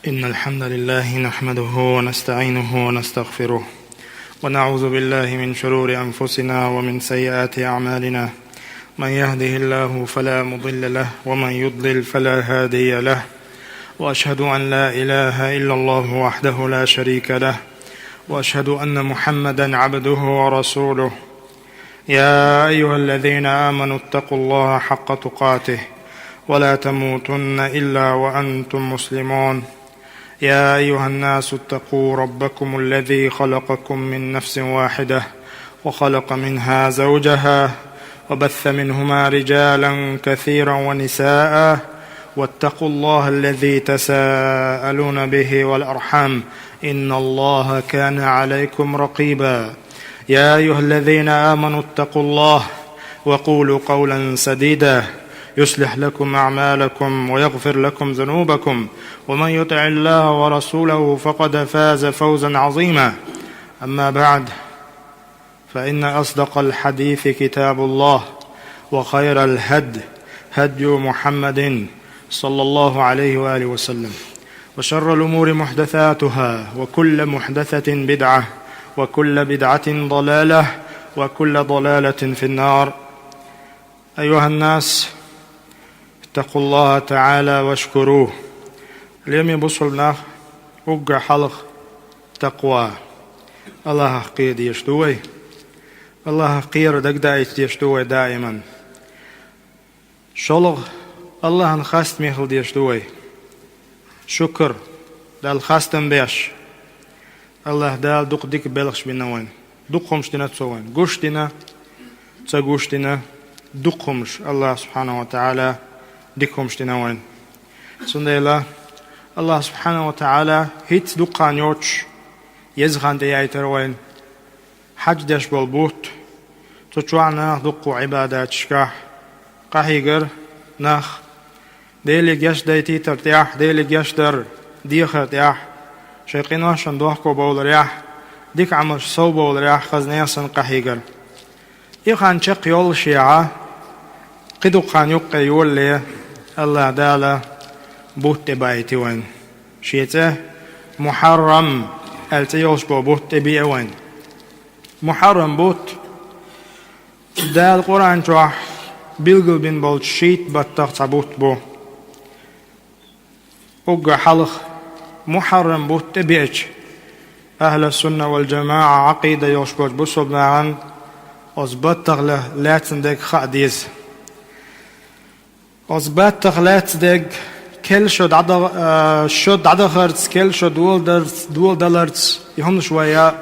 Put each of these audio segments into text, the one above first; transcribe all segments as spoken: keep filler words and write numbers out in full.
إن الحمد لله نحمده ونستعينه ونستغفره، ونعوذ بالله من شرور أنفسنا ومن سيئات أعمالنا. من يهده الله فلا مضل له، ومن يضلل فلا هادي له. وأشهد أن لا إله إلا الله وحده لا شريك له، وأشهد أن محمدا عبده ورسوله. يا أيها الذين آمنوا اتقوا الله حق تقاته ولا تموتن إلا وأنتم مسلمون. يا أيها الناس اتقوا ربكم الذي خلقكم من نفس واحدة وخلق منها زوجها وبث منهما رجالا كثيرا ونساء واتقوا الله الذي تساءلون به والأرحام إن الله كان عليكم رقيبا. يا أيها الذين آمنوا اتقوا الله وقولوا قولا سديدا يصلح لكم أعمالكم ويغفر لكم ذنوبكم ومن يطع الله ورسوله فقد فاز فوزا عظيما. أما بعد، فإن أصدق الحديث كتاب الله، وخير الهدي هدي محمد صلى الله عليه وآله وسلم، وشر الأمور محدثاتها، وكل محدثة بدعة، وكل بدعة ضلالة، وكل ضلالة في النار. أيها الناس، اتقوا الله تعالى واشكروه. Лераме бусалба нах, уггар хьалха такъва, Аллахах кхера дезаш ду вай. Аллахах кхера дагадоуьйтуш дезаш ду вай даиман. ШолгӀа, Аллахьан хастам хила дезаш ду вай. Шукр, Далла хастам беш. Аллахь Дала дукха дика белхаш бина вайна. Дукха хӀумаш дина Цо вайна. Гуш дина, ца гуш дина, дукха хӀумаш, Аллахь субхьанаху ва таӀала дика хӀумаш дина вайна. Цундела Аллахь субхьанаху ва таӀала хӀинца дукха хан йоцуш, еза хан тӀеяйтар вайна. Хьадж деш болу бутт, цу чохь нах дуккха Ӏибадаташкахь къахьийгар нах, Деле гечдайтийтар тӀехь, Деле гечдар дехар тӀехь, шайн къиношна дохко бовларехь, дика Ӏамалш сов бовларехь хаза нехан санна къахьийгар. И хан чекхйоллушехь, кхидукха хан юккъе йолале, Аллахь Дала бутт тӀебаийти вайна. Шен цӀе Мухьаррам аьлла цӀе йолуш болу бутт тӀебеа вайна. Мухьаррам бутт Дала Къуръан чохь билгалбина болчу шийтта баттах цхьа бутт бу. Уггар хьалха Мухьаррам бутт тӀебеача, Ахьлу-Сунна вал-ЖамаӀа Ӏакъида йолуш болчу бусалба нахана оцу баттах ле-, лаьцна дерг хаа деза. Оцу баттах лаьцна дерг керла шо дӀада-, а, шо дӀадахарца, керла шо доладарц-, доладаларца, и хӀуманаш вай а,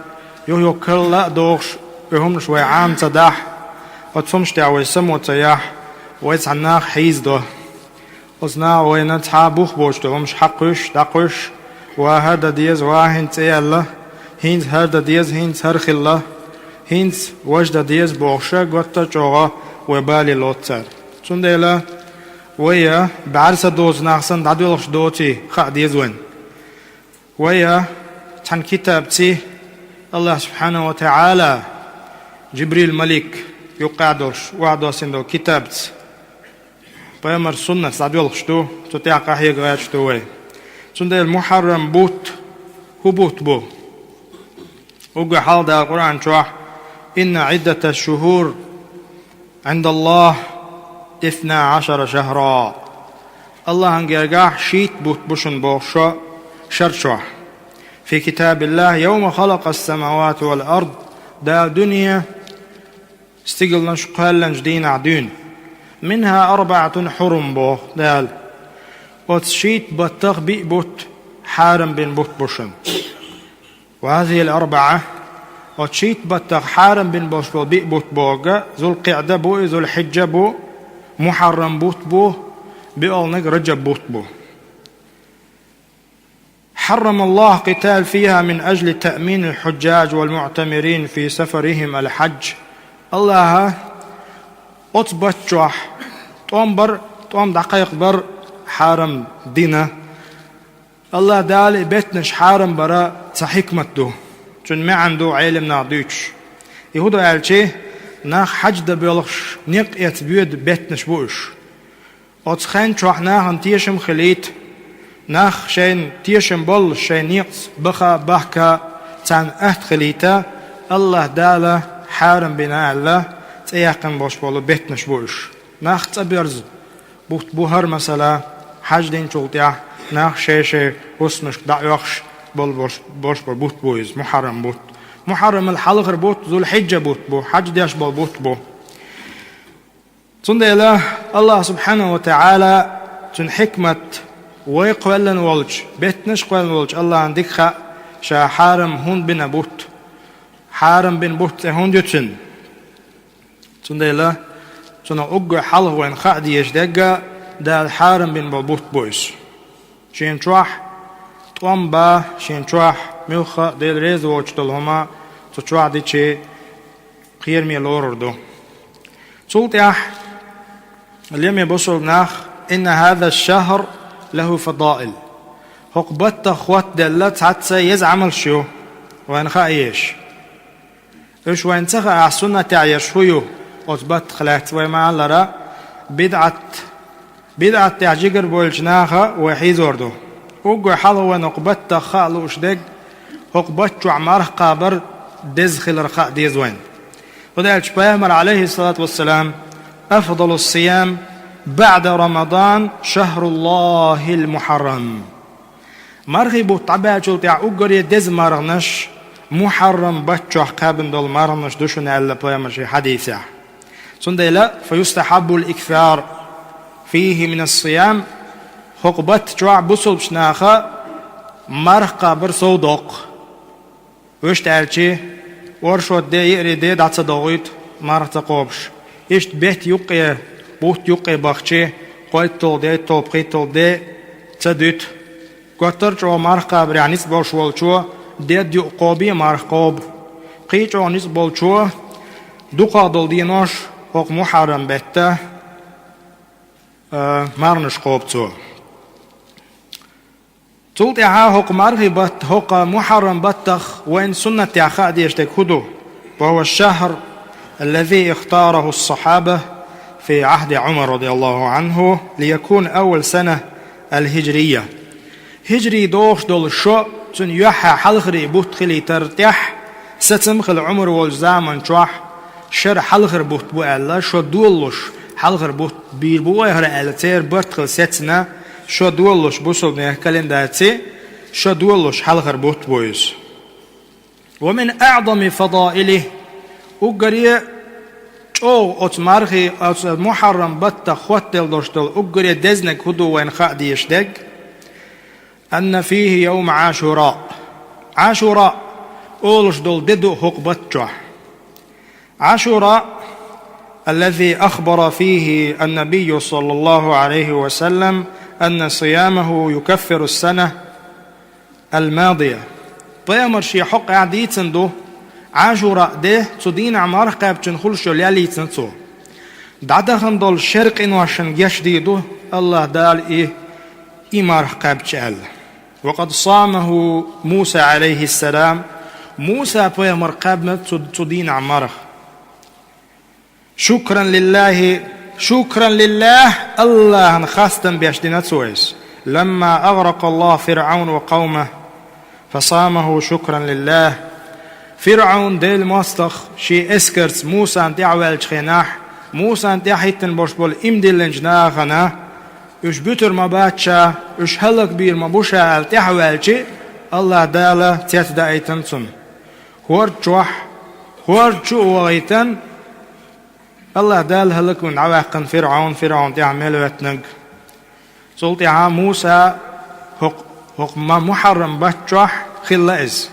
юх-юха карла а дохуш, и хӀуманаш вай Ӏама ца дахь, оцу хӀуманаш тӀехь вай само ца яхь, вай цхьана наха хьийзадо. Оцу наха вайна цхьа а бух боцуш долу хӀуманаш хьакхуьйсуш, дӀакхуьйсуш, ва хӀара дан деза, ва хӀинца цӀе яьлла, хӀинца хӀара дан деза, хӀинца хӀара хилла, хӀинца важа дан деза бохуша, готта а чӀогӀа вай бале лоцу цара. Цундела вай а бӀаьрса доцу нах санна дӀадоьлхуш доций хаа деза вайна. Вай а цхьана китабций, Аллахь субхьанаху ва таӀала Жибрил малик юккъехь долуш охьадоссийна долу китабца, пайхамар суннатца дӀадоьлхуш ду, цу тӀехь къахьега гӀерташ ду вай. Цундела Мухьаррам бутт хӀун бутт бу? Уггар хьалха Дала Къуръан чохь: «Инна Ӏиддата шухур Ӏиндаллахь исна Ӏашара шахьра». Аллахьан гергахь шийтта бутт бу шуна боху шо шар чохь. Фи китабиллахь, йовма халакъас-самавати вал ард, Дала дуьне стигалнаш кхоьллинчу дийнахь дуьйна. Минхьа арбаӀатун хьурум боху Дала. Оцу шийтта баттах биъ бутт хьарам бина бутт бу шуна. Ва хазихил арбаӀа, оцу шийтта баттах хьарам бина болуш болу биъ бутт бохург, Зулкъиъда бу и, Зулхьиджа бу, Мухьаррам бутт бу, биъолниг Раджаб бутт бу. Хьаррамаллаху къитал фиха мин ажли таъминил хьуджжаж вал муътамирин фи сафарихим ал хьадж. Аллаха оцу баттахь тӀом бар, тӀом дӀакхайкхабар хьарам дина. Аллаха Дала и беттанаш хьарам бара цхьа хьикмат ду. Цуьнан маьӀна ду Ӏеламнаха дуьйцуш. И хӀун ду аьлча, нах хьадж дан боьлхуш некъ эца боьду беттанаш бу уьш. Оцу хен чохь нахана тешам хилийта, Нах шайн тешам боллуш, шайн некъаца баха а бахка а царна атта хилийта, АллахӀ Дала хьарам бина аьлла, цӀе яьккхина болуш болу беттанаш бу уьш. Нах цӀа берза бутт бу хӀара, масала, хьаьж динчул тӀаьхьа нах шай-шай хӀусамашка дӀаоьхуш болу болуш, болуш болу бутт бу иза, мухьаррам бутт. Мухьаррамал хьалхара бутт Зулхьиджа бутт бу, хьаьж деш болу бутт бу. Цундела АллахӀ субхьанаху ва таӀала, цуьнан хьикмат, вай кхоьллина волчу, беттанаш кхоьллина волчу АллахӀан дика хаьа, ша хьарам хӀунда бина бутт, хьарам бина бутт цӀе хӀунда ю цуьнан. Цундела цунах уггар хьалха вайна хаа дезаш дерг а Дала хьарам бина болу бутт бу иза. Шена чохь тӀом бан, шена чохь муьлхха а Дела реза воцуш долу хӀума цу чохь дичи кхераме лорур ду. Цул тӀаьхьа, лераме бусалба нах, «Инна хӀаза шахьр лахӀу фадаил». ХӀокху баттах хоттаделла цхьацца еза Ӏамалш ю, вайна хаа езаш. Уьш вайна ца хаахь, суннатехь ерш хӀун ю, оцу баттах лаьцна вай ма-аллара, бидӀат, бидӀат тӀехь жигара бойлучу наха вай хьийзор ду. Уггар хьалха вайна хӀокху баттах хаа лууш дерг, хӀокху батта чохь марха кхабар деза хилар хаа деза вайна. ХӀунда аьлча пайхамар, Ӏалайхиссалату вассалам: «Афдалу ссиям баӀда Рамадан шахьруллахӀил мухьаррам». Мархий бутт дӀабаьллачул тӀаьхьа уггаре деза марханаш мухьаррам батта чохь кхаьбна долу марханаш ду шуна, аьлла пайхамара шен хьадисехь. Цундела, «Фа юстахьаббул иксар фихӀи мина ссиям», хӀокху батта чохь бусалбачу наха марха кхабар сов доккху. Вуьшта аьлчи, оршот де, йиъри де дӀа ца догӀуьйту марха ца кхобуш. Иштта бетта юккъе, бутт юккъе бахчи, кхойтталгӀа де, топхитталгӀа де ца дуьту. Коттар чӀогӀа марха кхабарехь ницкъ болуш волчо дедда юкъа кхобе а марха кхобу. Кхин чӀогӀа ницкъ болчо дукхах долу денош хӀокху мухьаррам бетта, а, марханаш кхобу цо. Цул тӀаьхьа хӀокху мархий батта, хӀокху мухьаррам баттах вайн суннатехь хаа дезаш дерг хӀун ду? «Ва хӀува шахьр аллази ихтарахӀу ссахьаба фи Ӏахди Ӏумар, радияллахӀу Ӏанху, лиякуна аввал сана алхӀиджрийя». ХӀиджрий дохуш долу шо цуьнан юьххьехь хьалхарий бутт хилийтар тӀехь, сацам а хилла Ӏумар волчу заман чохь, шара хьалхара бутт бу аьлла, шо долалуш хьалхара бутт бийр бу вай хӀара аьлла, церан барт хилла сецна, шо долалуш бусалбанех календарци, шо долалуш хьалхара бутт бу иза. «Ва мин аӀзами фадаилихӀи», уггаре чӀогӀа оцу мархий, оцу мухьаррам баттах хоттаделла долуш долу уггаре дезнаг хӀун ду вайна хаа дезаш дерг? «Анна фихӀи йовма Ӏашура». Ӏашура олуш долу де ду хӀокху батта чохь. Ӏашура, аллази ахбара фихӀи аннабийю, саллаллахӀу Ӏалайхи ва саллам, анна сиямахӀу юкаффиру ссана алмадия. Пайхамар шен хьокъехь дийцина ду, Ӏашура де, цу дийнахь марха кхаьбчун хуьлуш йолу ял йийцина цо. ДӀадахана долу шеран къиношна гечдийр ду АллахӀ Дала и, и марха кхаьбча аьлла. «Ва къад самахӀу Муса, Ӏалайхиссалам», Муса пайхамар кхаьбна цу, цу дийнахь марха. «Шукран лиллахӀи, шукран лиллахӀ», АллахӀан хастам беш дина цо иза. «Ламма агӀракъаллахӀу ФирӀавна ва къавмахӀу, фасамахӀу шукран лиллахӀ». ФирӀавн Делан мостагӀа шен эскарца Мусан тӀаьхьаваьллачу хенахь, Мусан тӀаьхьахӀиттина болуш болу иман диллинчу нахана, уьш буьтур ма бац ша, уьш хӀаллакбийр ма бу ша аьлла тӀаьхьаваьлчи, АллахӀ Дала цецдаийтина цунна. ХӀорда чохь, хӀорда чу а вахийтина, АллахӀ Дала хӀаллаквина дӀаваьккхина ФирӀавн, ФирӀавн тӀаьхьа мел веттинарг. Цул тӀаьхьа Муса хӀокху, хӀокху ма-, мухьаррам баттахь хилла иза.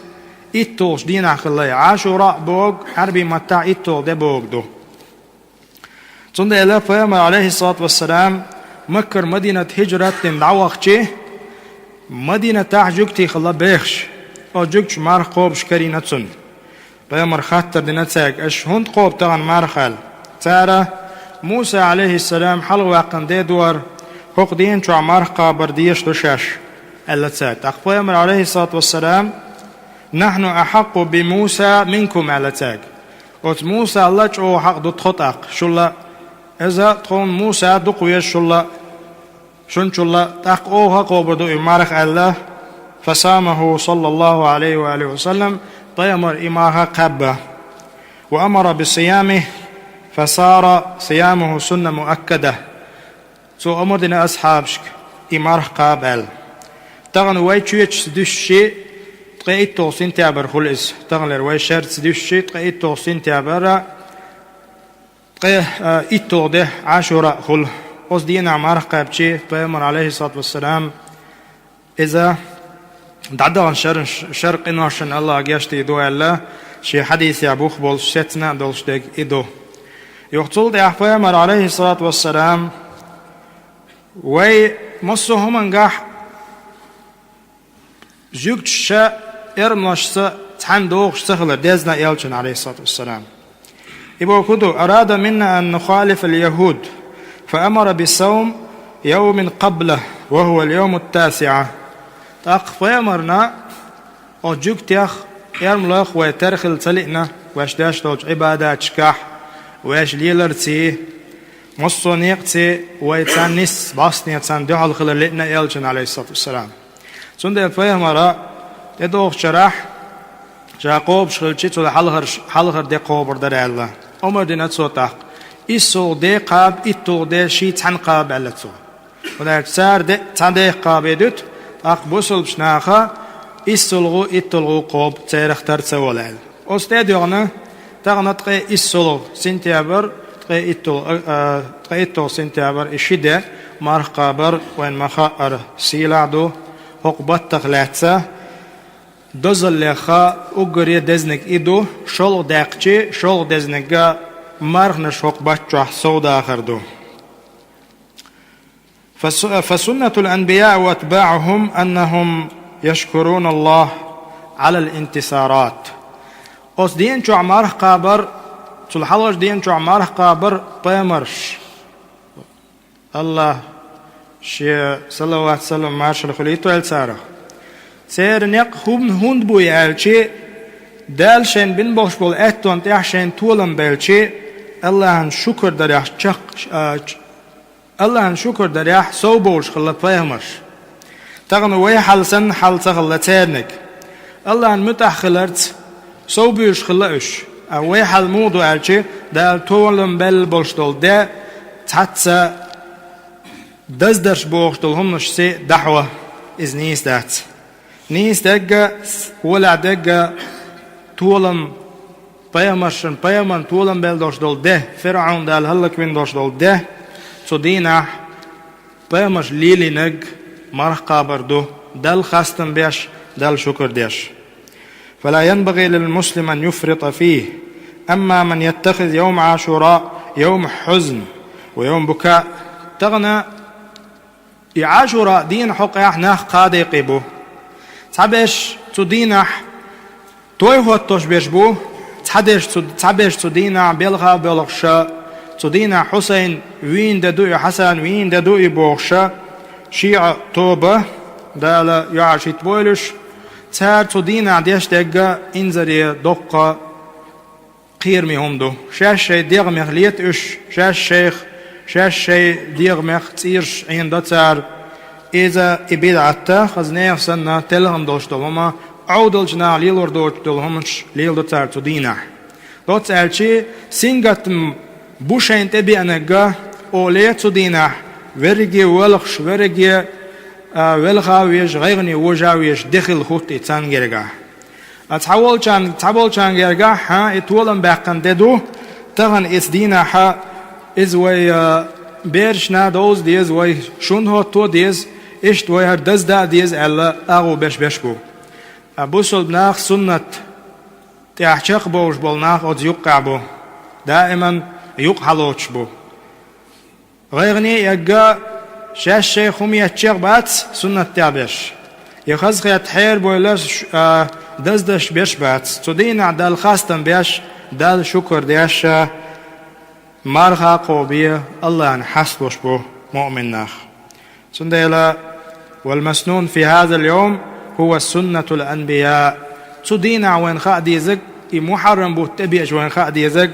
ИтталгӀачу дийнахь хилла и. Ӏашура а боху, Ӏаьрбийн маттахь итталгӀа де бохург ду. Цундела пайхамар, Ӏалайхиссалату вассалам, Маккара Мадинат хӀиджрат дина дӀавахчи, Мадинатахь жуьгтий хилла бехаш, оцу жуьгташа марха кхобуш карийна цунна. Пайхамара хаттар дина цаьрга: «Аша хӀунда кхобу тахана марха?» аьлла. Цара: «Муса, Ӏалайхиссалам, хьалхаваьккхина де ду хӀара, хӀокху дийнахь марха кхабар дезаш ду шаьш», аьлла цара. ТӀаккха пайхамар, Ӏалайхиссалату вассалам: «Нахьну ахьакъу би Муса минкум», аьлла цаьрга. «Оцу Мусал а чӀогӀа хьакъ ду тхо тӀаккха шул а. Иза тхуна Муса дукха веза шул а». Шунчул тӀаккха оха кхобур ду и марха аьлла, فصامه صلى الله عليه وآله وسلم, пайхамар и марха кхаьбба. وأمر بصيامه فصار صيامه سنة مؤكدة. Цо амар дина асхьабашка и марха кхаба аьлла. Тахана вай чоьчаца дуьсчи ткъе итталгӀа сентябрь хуьлу иза. Таханлера вай шерца дуьсчи ткъе итталгӀа сентябрь, ткъе, а, итталгӀа де Ӏашура хуьлу. Оцу дийнахь марха кхаьбчи пайхамар, алейхиссалату вассалам, иза дӀадахана шеран, шер къиношна Аллах гечдийр ду аьлла, шен хьадисехь бух болуш сецна а долуш дерг и ду. Юха цул тӀаьхьа пайхамар, алейхиссалату вассалам, вай массо а хӀумангахь жуьгташа эрмалашца цхьаьна догӀуш ца хилар дезна элчана, алейхиссалату вассалам. И боху ду: أراد منا أن نخالف اليهود فأمر بصوم يوم قبله وهو اليوم التاسع. ТӀаккха пайхамарна оцу жуьгтех, эрмалех вай тера хила ца лиъна, ваьш деш долчу Ӏибадаташкахь, ваьш леларций, массо а некъаций вай царна нисса бӀостанехь царна дуьхьал хилар лиъна элчана, алейхиссалату вассалам. Цундела пайхамара тӀедогӀучу шарахь ша кхобуш хилчи, цул хьалхара, хьалхара де кхобур дара аьлла, омар дина цо тӀаккха. ИссалгӀа де кхаба, итталгӀа де ший цхьаьна кхаба аьлла цо. ХӀунда аьлча цара де, цхьа дех кхаба дуьту, тӀаккха бусалбачу наха иссалгӀу, итталгӀу кхобу, церах тар ца вала аьлла. Оцу тӀе а доьгӀна, тахана ткъе иссалгӀа сентябрь, ткъе итталгӀа, а, а, ткъе итталгӀа сентябрь и ши де марха кхабар вайн ма-хаъара сийлахь ду, хӀокху баттах лаьцна дозаллеха уггаре дезниг и ду, шолгӀа даьккхичи, шолгӀа дезниг а марханаш хӀокху баттахь совдахар ду. فس-، فسنة الأنبياء وأتباعهم أنهم يشكرون الله على الانتصارات. Оцу ден чохь марха кхабар, цул хьалхарчу ден чохь марха кхабар пайхамарш, Аллах шен салават-салам, маршалла хуьлийла царах. Церан некъ хӀун-, хӀунда буй аьлчи, Дала шайна бина болуш болу аьттонна тӀехь шайна толам белчи, Аллахьан шукар дарехь чакх-, а, Аллахьан шукар дарехь сов бовлуш хилла пайхамарш. Тахана вай хьал санна хьал ца хилла церниг. Аллахьан муьтӀахь хиларца сов буьйлуш хилла уьш. А вай хьал муха ду аьлчи, Дала толам белла болуш долу де цхьацца даздарш бохуш долу хӀуманашца дӀахьо, иза нийса дац. Нийса дегга, с-, олехь дегга толам пайхамаршан, пайхамарна толам белла долуш долу де, ФирӀаун Дала хӀаллаквина долуш долу де, цу дийнахь пайхамарш лелийнарг марха кхабар ду, Далла хастам беш, Далла шукар деш. فلا ينبغي للمسلم أن يفرط فيه. أما من يتخذ يوم عاشوراء يوم حزن ويوم بكاء. Тахана и Ӏашура дийнахь хӀокхехь нах кхаа декъий бу. Цхьаберш цу дийнахь той хӀоттош берш бу, цхьадерш цу, цхьаберш цу дийнахь белха а боьлхуша, цу дийнахь Хьусайн вийна де ду и, Хьасан вийна де ду и бохуша, шиӀа тоба, Дала юьхьӀаьржа хӀиттабойла уьш, цара цу дийнахь деш дегга инзаре доккха кхераме хӀума ду. Шаьш шайн дегӀамех лета уьш, шаьш шайх, шаьш шайн дегӀамех цӀераш Ӏийна до цара. Иза и бидӀатта, хаза нехан санна, телхина долуш долу хӀума, Ӏовдалчу наха лелор доцуш долу хӀуманаш леладо цара цу дийнахь. Доцца аьлчи, сингаттам бу шайна тӀебеанарг, оле цу дийнахь, верриге воьлхуш, верриге, а, велха а везаш, гӀайгӀане вожа а везаш, де хилла хӀутту и царна гергахь. А цхьа волчарна, цхьа болчарна гергахь, хьан, и толам баьккхина де ду, тахана иза дийнахьа, иза вай, а, берашна довза деза, вай шун хӀотто деза, иштта вай хӀара дазда а деза аьлла, агӀо беш беш бу. А бусалба нах суннат тӀехь чекхбовш болу нах оцу юккъехь бу, даиман юкъа хьалоцуш бу. ГӀайгӀане а эгга, шаьш шайх хӀума еттачех бац суннат тӀехь беш. И хазахетта хьерабойла ш-, а, даздаш беш бац. Цу дийнахь Далла хастам беш, Далла шукар деш, а, марха а кхобе, Аллахьан хьасталуш бу муъмин нах. Цундела, والمسنون في هذا اليوم هو سنة الأنبياء. Цу дийнахь вайна хаа дезаг, и мухьаррам бутт тӀебеача вайна хаа дезаг,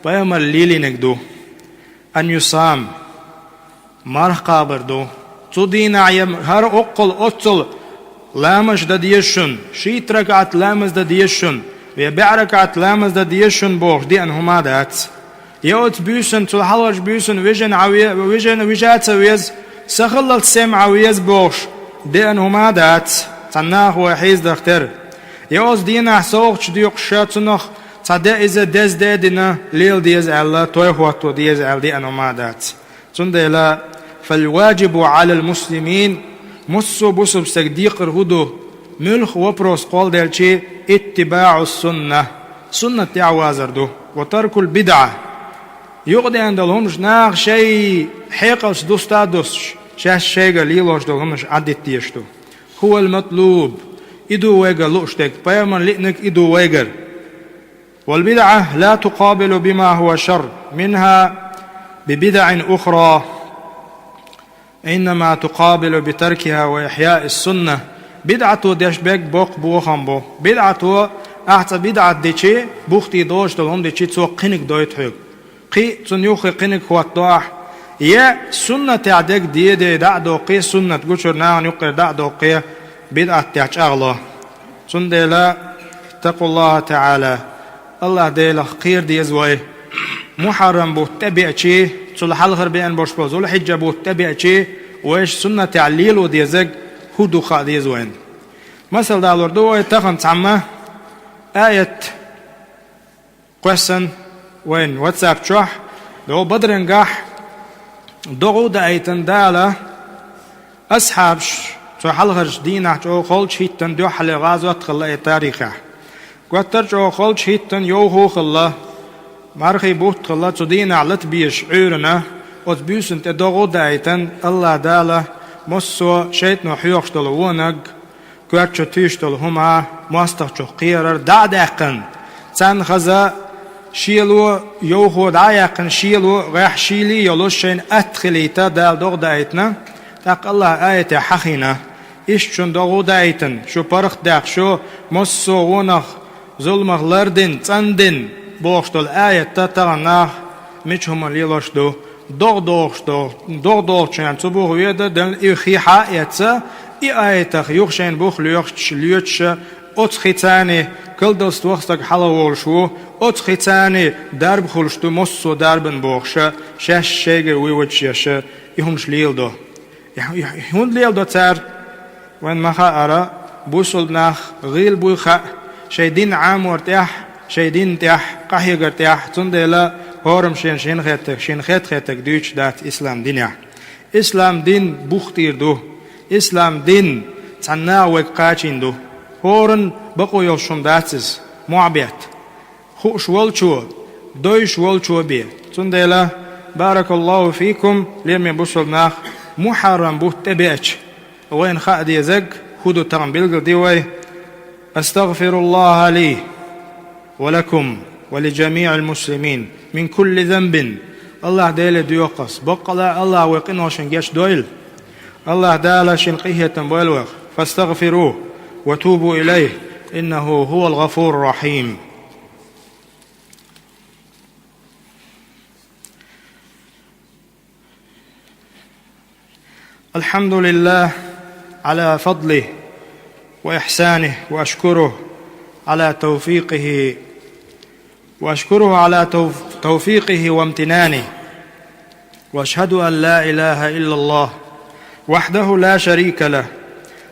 пайхамар лелийнарг ду. أن يصام, марха кхабар ду. Цу дийнахь я хӀара оккхул оццул ламазаш дан деза шуна, шийтта ракаӀат ламаз дан деза шуна, я бӀе ракаӀат ламаз дан деза шуна бохуш деана хӀума а дац. Я оцу буьйсанна, цул хьалхарчу буьйсанна вижина Ӏан ве-, вижина, вижа а ца веза, сахиллалц сема Ӏан веза бохуш деана хӀума а дац, цхьана наха вай хьийзадахтера. Я оцу дийнахь совгӀаташ доькъуш ша цунах цхьа де иза деза де а дина, лела деза аьлла, той хӀотто деза аьлла деана хӀума а дац. Цундела, «Фал-ваджибу Ӏалал муслимин», массо а бусалба стеган декхар хӀун ду? Муьлхха вопрос кхолладелча, «иттибаӀу сунна», суннат тӀехь вазар ду, «ва таркул бидӀа». Юкъадеана долу хӀумаш наха шайн хьекъалца дуста а дуссуш, шаьш шайгара лелош долу хӀумаш Ӏадитта дезаш ду. «ХӀувал матлуб», и ду вайгара лууш дерг, пайхамар лиънарг и ду вайгара. «Вал бидӀа ла тукъабилу бима хӀува шарр минха би бидӀин ухра, иннама тукъабилу би таркиха ва ихьяис сунна». БидӀато деш берг боккха бохам бу. БидӀато, ахь цкъа бидӀат дичи, бухтий долуш долу хӀума дичи, цо кхиниг дойту хьоьга. Кхин а цунна юххе кхиниг хӀоттадо ахь. Я суннатехь дерг дедий дӀа а доккхий, суннат гучура нахана юккъера дӀа а доккхий, бидӀат тӀехь чӀагӀло. Цундела, «иттакъуллаха таӀала», АллахӀ Делах кхера деза вай. Мухьаррам бутт тӀебеачи, цул хьалхара беана болуш болу Зулхьиджа бутт тӀебеачи, вайша суннатехь лело дезарг хӀун ду хаа деза вайна. Масал далор ду вай тахана цхьамма аят кхоьссина вайн WhatsApp чохь, догӀу Бадрангахь догӀу а даийтина Дала асхьабаш, цу хьалхарчу дийнахь чӀогӀа кхоллачу хӀиттана дуьххьале гӀазот хилла и тарихехь. Гуттар а чӀогӀа кхоллачу хӀиттана йовхо а хилла, мархий бутт а хилла, цу дийнахь лата безаш Ӏуьйранна, оцу буьйсанна тӀе догӀу а даийтина, АллахӀ Дала массо а шайтано хьоьхуш долу вонаг, коьрта чу туьйсуш долу хӀума, мостагӀчух кхерар дӀа а даьккхина, царна хаза шело, йовхо дӀа а яьккхина, шело, гӀехь шийла а йолуш шайна атта хилийта Дала догӀу даийтина, тӀаккха АллахӀа аятехь хьахийна: «Иштта шуна догӀу а даийтина, шу паргӀат даьккхина, шу массо а вонах, зуламах лардина, цӀандина», бохуш долу аят тахана наха мича хӀуманна лелош ду? ДогӀу дохуш до-, догӀу дохучунна цу буха веда, делла и хи хьа а эцца, и аятах юха шайна бух лоьхуш, лоьцуш, оцу хица калдалц ваха стаг хьалха волуш ву, оцу хица дарба хуьлуш ду, массо а дарбан бохуш, шаьш шайгара вуй вачаш еш, и хӀумаш леладо. И хӀу-, и хӀу-, хӀунда леладо цара? Вайн ма хаара, бусалба нах гӀийла буй хаьа шайн дин Ӏамор тӀехь, шайн дин тӀехь, къахьегар тӀехь, цундела хӀораммо шена шен хеттарг, шен хет-хеттарг дуьйцуш дац ислам динехь. Ислам дин бухтийр ду. Ислам дин цхьана наха вайга кхачийна ду. ХӀоранна бакъо йолуш хӀума дац иза, мохь бетта. Хууш волчо, дойуш волчо бен. Цундела, баракаллаху фикум, лераме бусалба нах, Мухьаррам бутт тӀебеача, вайна хаа дезарг хӀун ду тахана билгалде вай. أستغفر الله لي ولكم ولجميع المسلمين من كل ذنب. АллахӀ Деле доьху ас. Баккъала АллахӀа вай къиношна гечдойла. АллахӀ Дала шен къинхетам бойла вайх. فاستغفروه وتوبوا إليه إنه هو الغفور الرحيم. الحمد لله على فضله وإحسانه، وأشكره على توفيقه، وأشكره على توف-، توفيقه وامتنانه. وأشهد أن لا إله إلا الله وحده لا شريك له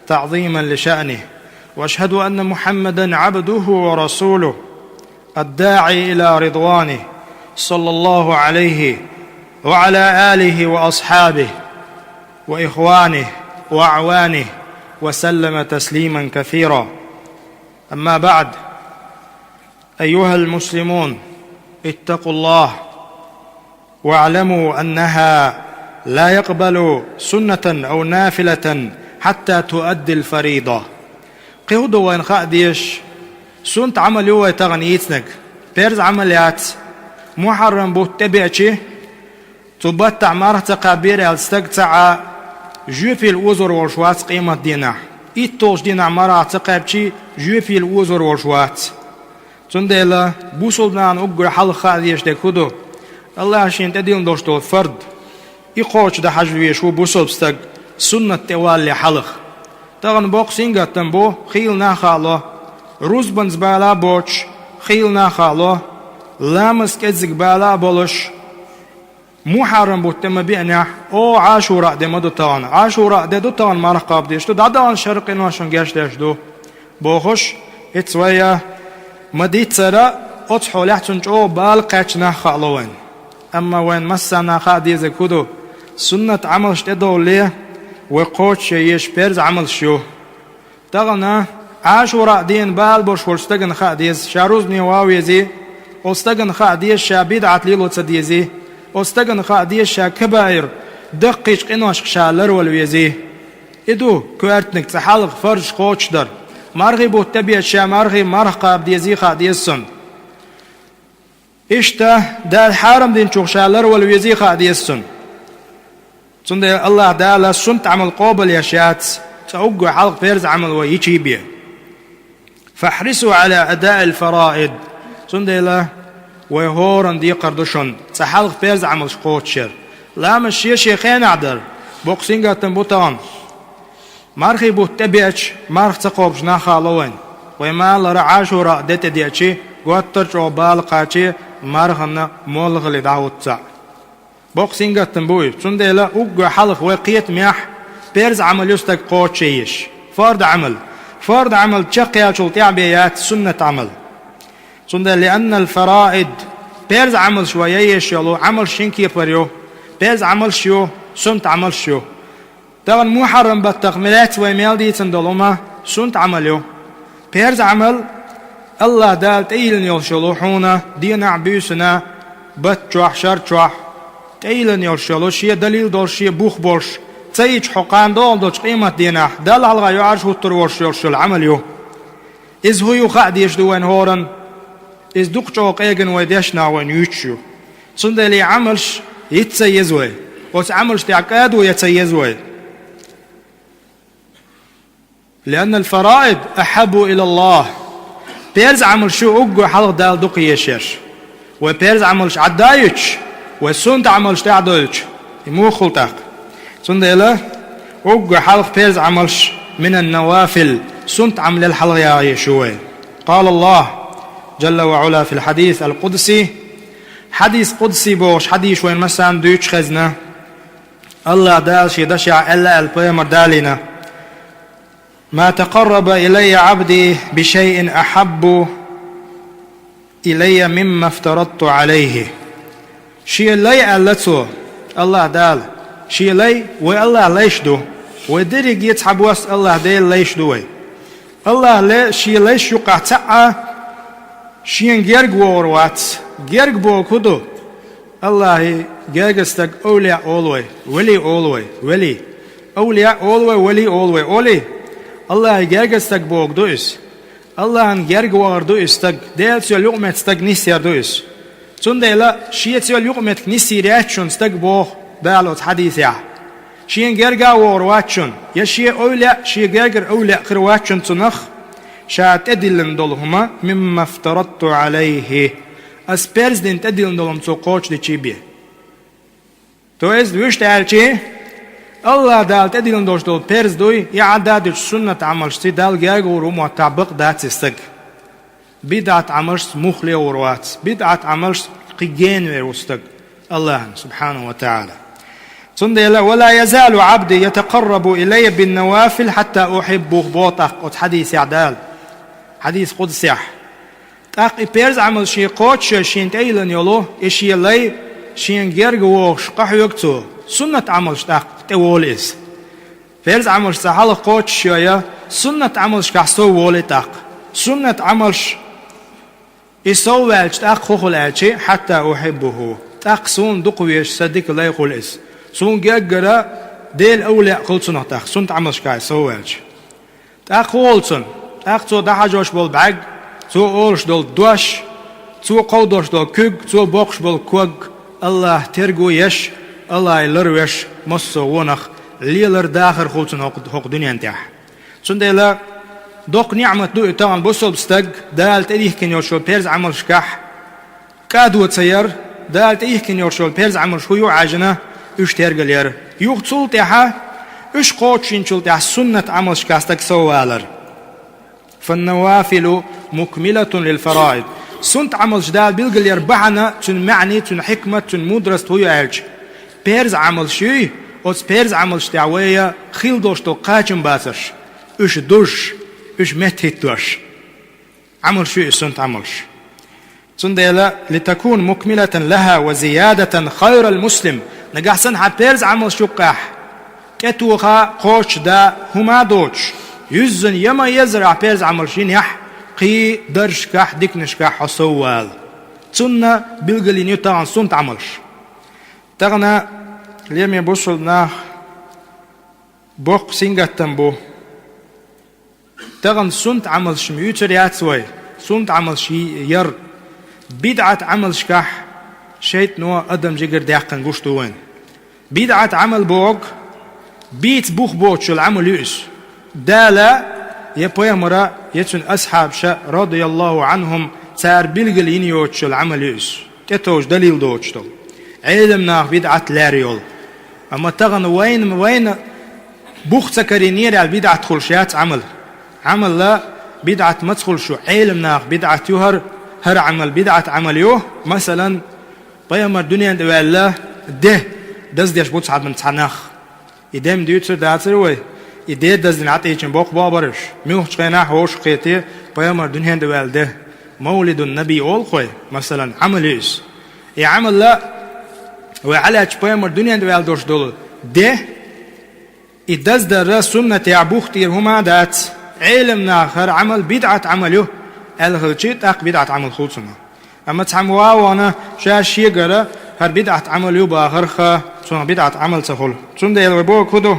تعظيما لشأنه، وأشهد أن محمدا عبده ورسوله الداعي إلى رضوانه، صلى الله عليه وعلى آله وأصحابه وإخوانه وأعوانه وسلم تسليما كثيرا. أما بعد، أيها المسلمون، اتقوا الله واعلموا أنها لا يقبل سنة أو نافلة حتى تؤدي الفريضة. Кхин хӀун ду вайна хаа дезаш? Суннат Ӏамал ю вай тахана йийцинарг. Перз Ӏамал яц. Мухьаррам бутт тӀебеачи, цу баттахь марха ца кхаьбира аьлла стаг ца Ӏа, жоьпийла озор волуш вац къематдийнахь. ИтталгӀачу дийнахь мархах ца кхаьбчи, жоьпийла озор волуш вац. Цундела бусалба нахана уггар хьалха хаа дезаш дерг хӀун ду? АллахӀа шена тӀедиллина долуш долу фард. И кхочушдан хьажа везаш ву бусалба стаг. Суннат тӀе валале хьалха. Тахана боккха сингаттам бу, хийла нах а ло. Рузбанца бала а боцуш, хийла нах а ло. Ламаз кӀеззиг бала а болуш. Мухьаррам бутт де ма биънехь, о, Ӏашура де ма ду тахана. Ӏашура де ду тахана, марха кхаба дезаш ду, дӀадаханчу шеран къиношна гечдеш ду, бохуш, хӀинца вай ма-дийццара, оцу хьолехь цунна чӀогӀа бала кхаьчна нах хаа ло вайн. Амма вайн массарна хаа дезарг хӀун ду? Суннат Ӏамалш тӀедовлале, вай кхочушъеш парз Ӏамалш ю. Тахана Ӏашура ден бала болуш волчу стагана хаа деза, ша рузбане ван везий, оцу стагана хаа деза, ша бидӀат лело ца дезий, оцу стагана хаа деза, ша кабаир, даккхийчу къиношках ша ларвала везий. И ду коьртаниг цкъа хьалха фарзаш кхочушдар. Мархий бутт тӀебеача ша мархий марха кхаба дезий хаа деза цунна. Иштта Дала хьарам динчух ша ларвала везий хаа деза цунна. Цундела АллахӀ Дала суннат Ӏамал къобалъеш яц, цкъа уггар хьалха парз Ӏамал вай йичий бен. فاحرصوا على أداء الفرائض. Цундела вай хӀоранна декхар ду шуна цкъа хьалха парз Ӏамалш кхочушъяр. Ламаз шен-шен хенахь дар, боккха сингаттам бу тахана. Мархий бутт тӀебеача, марха ца кхобуш нах хаа ло вайн. Вай ма-аллара Ӏашура де тӀедеача, готтар чӀогӀа бала кхачий, марханна молла хилий дӀахӀутту цхьаъ. Боккха сингаттам бу и. Цундела уггар хьалха вай кхетамехь парз Ӏамал ю стаг кхочушъеш. Фард Ӏамал. Фард Ӏамал чекхъяьлчул тӀаьхьа бен яц суннат Ӏамал. Цундела لأن الفرائض, парз Ӏамалш вай яйъеш йолу Ӏамалш шина кепара ю. Парз Ӏамалш ю, суннат Ӏамалш ю. Тахана мухьаррам баттах мел яц вай мел дийцина долу хӀума, суннат Ӏамал ю. Парз Ӏамал АллахӀ Дала тӀейиллина йолуш йолу хьуна дийнахь, буьйсанна, батта чохь, шар чохь, тӀейиллина йолуш йолу, шен далил долуш, шен бух болуш, ца йича хьо кхана догӀун долчу къематдийнахь Далла хьалха юьхьӀаьржа хӀуттур волуш йолуш йолу Ӏамал ю. Иза хӀун ю хаа дезаш ду вайн хӀоранна? Иза дукха чӀогӀа къегина вай дешнехь вайна юьйцуш ю. Цундела и Ӏамалш йита ца еза вай. Оцу Ӏамалш тӀехь кӀадо ян ца еза вай. لأن الفرائض أحب إلى الله. Парз Ӏамалш ю уггар хьалха Далла дукха езаш ерш. Вай парз Ӏамалш Ӏадда а йитча, вай суннат Ӏамалш тӀаьхьа дойлча, и муха хуьлу тӀаккха? Цундела уггар хьалха парз Ӏамалш من النوافل, суннат Ӏамалел хьалха яхьа езаш ю вай. قال الله جل وعلا في الحديث القدسي. Хьадис къудси бохуш хьадисаш вайна массарна дуьйцуш хезна. АллахӀ Дала шен дашехь аьлла аьлла пайхамар далийна: ما تقرب إلي عبدي بشيء أحب إلي مما افترضت عليه. Шен лай аьлла цо, АллахӀ Дала, шен лай, вай АллахӀ лайш ду, вай дерриге цхьабосса АллахӀ Делан лайш ду вай. АллахӀ ле шен лайш юкъахь цхьаъ а шена герга вогӀур вац. Герга бохург хӀун ду? АллахӀан гергара стаг овлияъ олу вай, вали олу вай, вали. Овлияъ олу вай, вали олу вай, олий? АллахӀан гергара стаг бохург ду иза. АллахӀан герга вахар ду иза стаг, Делаца йолу юкъаметтиг стаг нисъяр ду иза. Цундела шеца йолу юкъаметтиг нисъяр яц шуна стаг боху Дала оцу хьадисехь. Шена герга а вогӀур вац шуна, я шен овлияъ, шен гергара овлияъ хир вац шуна цунах, ша тӀедиллина долу хӀума مما افترضت عليه, ас парз дина тӀедиллина долу хӀума цо кхочушдичий бен. То есть, вуьшта аьлча, АллахӀ Дала тӀедиллина долуш долу парз дуй, и Ӏадда а дуьтуш суннат Ӏамалшций Далла герга гӀур ву моттахь бакъ дац и стаг. БидӀат Ӏамалшца муха ле гӀур вац, бидӀат Ӏамалшца кхин гена вер ву стаг АллахӀана, субхьанаху ва тагӀала. Цундела: ولا يزال عبدي يتقرب إلي بالنوافل حتى أحبه, боху тӀаккха оцу хьадисехь Дала. Хьадис къудсехь. ТӀаккха и парз Ӏамал шен кхочушъеш шена тӀейиллина йолу, и шен лай шена герга вогӀуш къахьоьгу цо, суннат Ӏамалш тӀаккха тӀеволу иза. Парз Ӏамалш цкъа хьалха кхочушъян, суннат Ӏамалшкахь сов волий тӀаккха. Суннат Ӏамалш и сов ваьлча тӀаккха хӀун хуьлу аьлча, حتى أحبه, тӀаккха суна дукха везаш сан дика лай хуьлу иза. Суна гергара Делан овлияъ хуьлу цунах тӀаккха, суннат Ӏамалшкахь и сов ваьлча. ТӀаккха хӀун хуьлу цунна? ТӀаккха цо дӀахьажош болу бӀаьрг, цо олуш долу дош, цо кховдош долу куьг, цо боккхуш болу ког, АллахӀ терго еш, АллахӀе ларвеш, массо а вонах лелар, дахар хуьлу цунна хӀокху, хӀокху дуьнен тӀехь. Цундела доккха ниӀмат ду и тахана бусалба стаг Дала тӀедихкина йолчу парз Ӏамалшкахь кӀадо ца яр, Дала тӀедихкина йолуш йолу парз Ӏамалш хӀун ю Ӏаьржина, уьш тергал яр. Юха цул тӀаьхьа Уьш кхочушйинчул тӀехь суннат Ӏамалшкахь стаг соввалар. فالنوافل مكملة للفرائض. Суннат Ӏамалш Дала билгалъяр бахьана, цуьнан маьӀни, цуьнан хьикмат, цуьнан мудрость хӀун ю аьлча, перз Ӏамалш юй, оцу перз Ӏамалш тӀехь вай хилла долуш долу кхачам бацарш, уьш дузуш, уьш меттахӀиттош. Ӏамалш ю и суннат Ӏамалш. Цундела, لتكون مكملة لها وزيادة خير المسلم. Нагахь санна хьан перз Ӏамалш юккъехь тӀетоха, кхочушдан хӀума а доцуш, юьззина я ма еззара ахь перз Ӏамалш йинехь, кхин даржашкахь, диканашкахь хьо соввала. Цунна билгалйина ю тахана суннат Ӏамалш. Тахана, лераме бусулба нах, боккха сингаттам бу. Тахана суннат Ӏамалш ма юьйцур яц вай, суннат Ӏамалш яр. БидӀат Ӏамалшкахь шайтӀано адам жигара даьккхина гуш ду вайна. БидӀат Ӏамал боху, бийца бух боцуш йолу Ӏамал ю иза. Дала, я пайхамара, я цуьнан асхьабаша, радияллаху Ӏанхум, цара билгалйина йоцуш йолу Ӏамал ю иза. ТӀетовжа далил доцуш долу. Ӏелам наха бидӀат лаьрра йолу. Амма тахана вайна, вайна бух ца карийнера аьлла бидӀат хуьлуш яц Ӏамал. Ӏамалла бидӀат маца хуьлуш ю? Ӏелам наха бидӀат ю хӀара, хӀара Ӏамал бидӀат Ӏамал ю. Масалан, пайхамар дуьнен тӀе ваьлла де даздеш бу цхьабан цхьа нах. И де ма дуьйцур дацара вай. И де даздина Ӏатийчина боккха боху бараш. Муьлххачу хенахь вовшахкхетий, пайхамар дуьнен тӀе ваьлла де. Мавлидун Наби олу-кх вай, масалан, Ӏамал ю иза. И Ӏамалла вай Ӏалаьттачу пайхамар дуьнен тӀе ваьлла долуш долу де, и даздарра суннатехь бух тӀера хӀума а дац, Ӏелам наха хӀара Ӏамал бидӀат Ӏамал ю аьлла хилчи, тӀаккха бидӀат Ӏамал хуьлу цунах. Амма цхьамма ван а вахана, ша шегара хӀара бидӀат Ӏамал ю бахарх, цунах бидӀат Ӏамал ца хуьлу. Цундела вай бохург хӀун ду?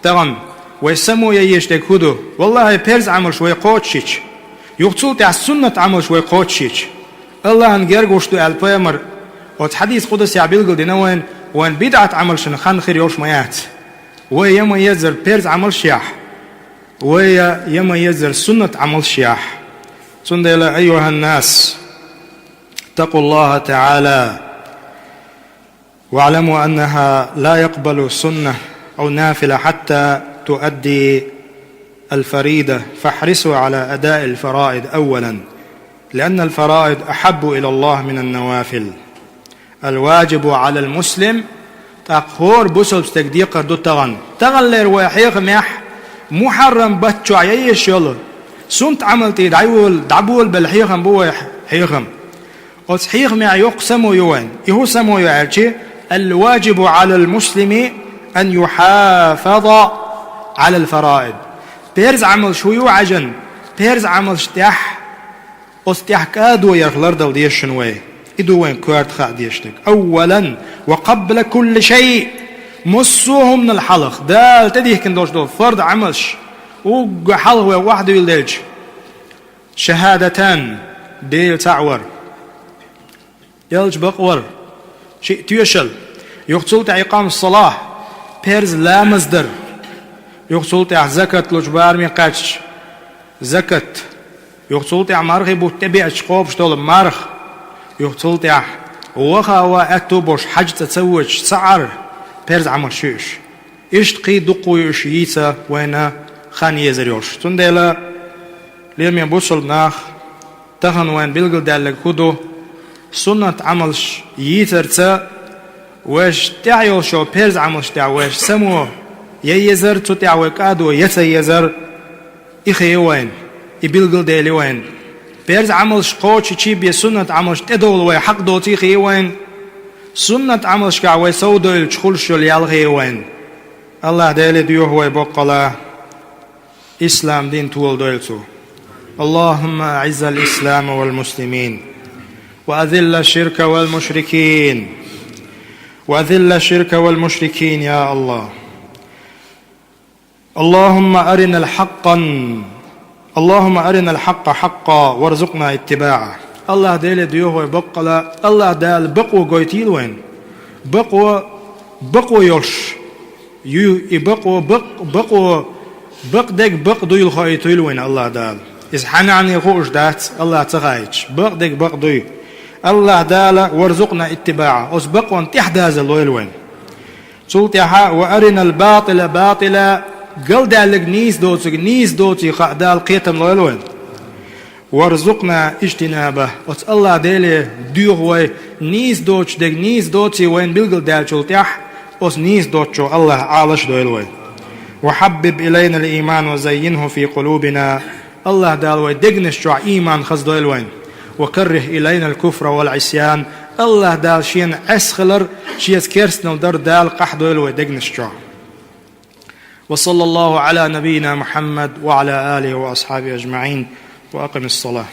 Тахана вай само ян езаш дерг хӀун ду? Валлахьи, перз Ӏамалш вай кхочушйича, юха цул тӀаьхьа суннат Ӏамалш вай кхочушйича, Аллахьан герга гуш ду аьлла пайхамар оцу хьадис къудсехь билгалдина вайна, вайн бидӀат Ӏамалшна хан хир йолуш ма яц. Вай я ма еззара перз Ӏамалш яхь, вай я ма еззара суннат Ӏамалш яхь. Цундела, أيها الناس، اتقوا الله تعالى واعلموا أنه لا يقبل سنة أو نافلة حتى تؤدي الفريضة، فاحرصوا على أداء الفرائض أولا، لأن الفرائض أحب إلى الله من النوافل. الواجب على المسلم. ТӀаккха хӀора бусалба стеган декхар ду тахана. Таханлера вай хьехамехь мухьаррам бутт чохь ян езаш йолу суннат Ӏамал тӀера дӀайолу, дӀаболабелла хьехам бу вай хьехам. Оцу хьехамехь йоккха само ю вайн. И хӀун само ю аьлчи, الواجب على المسلم أن يحافظ على الفرائض. Перз Ӏамалш хӀун ю хьажан, перз Ӏамалш тӀехь, оцу тӀехь кӀадо ярх лардала дезаш ю вай. И ду вайн коьрта хаа дезаш дерг. أولا وقبل كل شيء. Массо а хӀуманал хьалха, Дала тӀедихкина долуш долу фард Ӏамалш, уггар хьалха вай охьадуьйладелча, шахӀадатан, Дела цхьаъ вар, элча бакъвар, шиъ тоьшалла, юха цул тӀаьхьа икъаму ссалахь, перз ламаз дар, юха цул тӀаьхьа закат лучу бараме кхаьчча, закат, юха цул тӀаьхьа мархи бутт тӀебеача кхобуш долу марха, юха цул тӀаьхьа ваха а ван аьтту а болуш хьаьж цӀа ца воьдуш цхьа Ӏар, перз Ӏамалш ю уьш. Иштта кхин дуккха а ю уьш йийца вайна хан езар йолуш. Цундела, лераме бусалба нах, тахана вайна билгалдаьлларг хӀун ду? Суннат Ӏамалш йийцарца вайша тӀехь йолуш йолу перз Ӏамалш тӀехь вайша само ян езар, цу тӀехь вай кӀадо ян ца езар, и хии вайна, и билгалдели вайна. Перз Ӏамалш кхочушйичи бен суннат Ӏамалш тӀедовла вай хьакъ доций хии вайна. Суннат Ӏамалшкахь вай совдойлучу хуьлуш йолу ял хии вайна. Аллахь Деле доьху вай боккъала, ислам дин толадойла цо. اللهم أعز الإسلام والمسلمين، وأذل الشرك والمشركين، وأذل الشرك والمشركين يا الله. اللهم أرنا الحق، اللهم أرنا الحق حقا وارزقنا اتباعه. Аллахь Деле доьху вай боккъала, Аллахь Дала бакъо гойтийла вайна. Бакъо, бакъо йолуш ю и бакъо, бакъ-, бакъо, бакъдерг бакъ дуйла хоуьйтийла вайна Аллахь Дала. Иза хьан маьӀне хууш дац, Аллахь ца хаийташ. Бакъдерг бакъ дуй. Аллахь Дала, وارزقنا اتباعه, оцу бакъонна тӀаьхьадазалла лойла вайна. Цул тӀаьхьа: «وأرنا الباطل باطلا», галдаьлларг нийса доцург нийса доций хаа Дала кхетам лойла вайна. «وارزقنا اجتنابه», оцу АллахӀ Деле доьху вай, нийса доцуш дерг нийса доций вайна билгалдаьллачул тӀаьхьа, оцу нийса доцучух АллахӀ Ӏалаш дойла вай. «وحبب إلينا الإيمان وزينه في قلوبنا», АллахӀ Дала вай дегнаш чохь ийман хаза дойла вайна. «وكره إلينا الكفر والعصيان», АллахӀ Дала Шена Ӏеса хилар, Шеца керстанал дар Дала къахьдойла вай дегнаш чохь. «وصلى الله على نبينا محمد وعلى آله وأصحابه أجمعين». وأقم الصلاة.